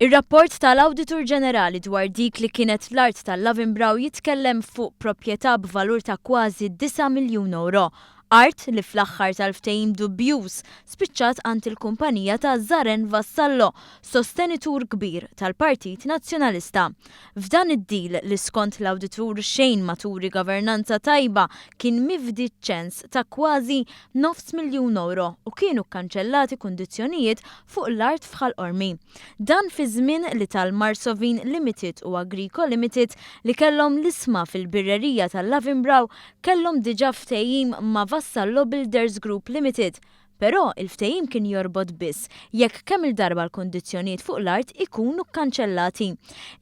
Ir-rapport tal-Awditur Ġenerali dwar dik li kienet l-art tal-Lavenbrau jitkellem fuq proprjetà b'valur ta' kważi 9 miljun ewro. Art li fl-aħħar tal-ftehim dubjuż spiċċat għand il-kumpanija ta' Zaren Vassallo, sostenitur kbir tal-Partit Nazzjonalista. F'dan id-deal li skont l-awditur xejn ma turi governanza tajba kien mifdi ċ-ċens ta' kważi nofs miljun ewro u kienu kkanċellati kundizzjonijiet fuq l-art f'Ħal Qormi. Dan fi żmien li tal-Marsovin Limited u Agrico Limited li kellhom l-ishma fil-birrerija tal-Lavenbrau kellhom diġà ftehim ma' Vassallo Builders Group Limited. Però il-ftehim kien jorbot biss jekk kemm-il darba l-kundizzjonijiet fuq l-art ikunu kkanċellati.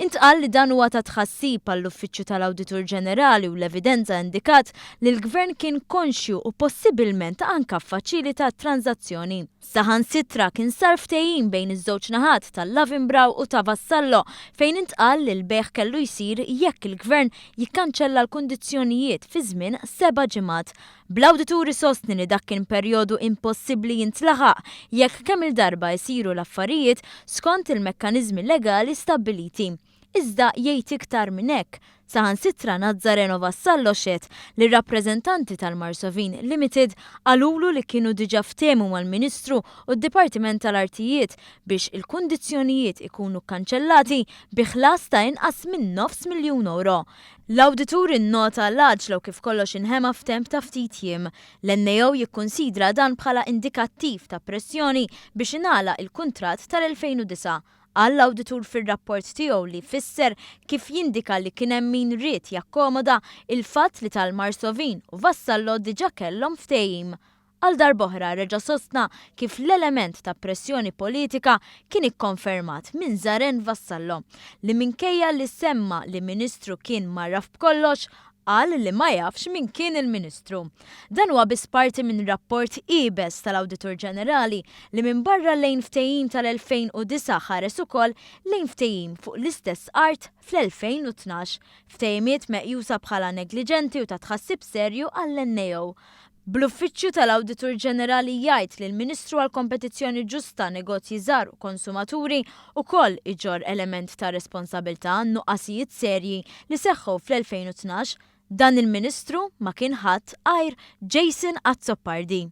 Intqal li dan huwa ta' tħassib għall-Uffiċċju tal-Awditur Ġenerali u l-evidenza indikat li l-Gvern kien konxju u possibilment anka ffaċilita t-tranżazzjoni. Saħansitra kien sar ftehim bejn iż-żewġ naħat tal-Lavenbrau u ta' Vassallo fejn intqal li l-bejgħ kellu jsir jekk il-Gvern jikkanċella l-kundizzjonijiet fi żmien seba' ġimgħat. Bl-awditur isostni li dak kien perjodu impossibbli jintlaħaq jekk kemm-il darba jsiru l-affarijiet skont il-mekkaniżmi legali stabbiliti. Iżda jgħid iktar minn hekk, saħansitra Nazzareno Vassallo xehed li r-rappreżentanti tal-Marsovin Limited qalulu li kienu diġà ftehmu mal-Ministru u d-Dipartiment tal-Artijiet biex il-kundizzjonijiet ikunu kkanċellati bi ħlas ta' inqas minn nofs miljun ewro. L-awditur innota l-għaġla u kif kollox inħema f'temp ta' ftit jiem. L-NAO jikkunsidra dan bħala indikattiv ta' pressjoni biex ingħalaq il-kuntratt tal-2009. Qal l-awditur fir-rapport tiegħu li fisser kif jindika li kien hemm min ried jakkomoda il-fatt li tal-Marsovin u Vassallo diġà kellhom ftehim. Għal darb'oħra reġa' sostna kif l-element ta' pressjoni politika kien ikkonfermat minn Zaren Vassallo, li minkejja li semma li Ministru kien mgħarraf b'kollox, qal li ma jafx min kien il-Ministru. Dan huwa biss parti minn rapport iebes tal-Awditur Ġenerali li minbarra lejn ftehim tal-2009 ħares ukoll lejn ftehim fuq l-istess art fl-2012, ftehimiet meqjusa bħala negliġenti u ta' tħassib serju għall-NAO. Bl-Uffiċċju tal-Awditur Ġenerali jgħid li l-Ministru għall-Kompetizzjoni Ġusta, Negozji Żgħar u Konsumaturi wkoll iġorr element ta' responsabilità għan-nuqqasijiet serji li seħħu fl-2012, dan il-Ministru ma kien ħadd għajr Jason Azzopardi.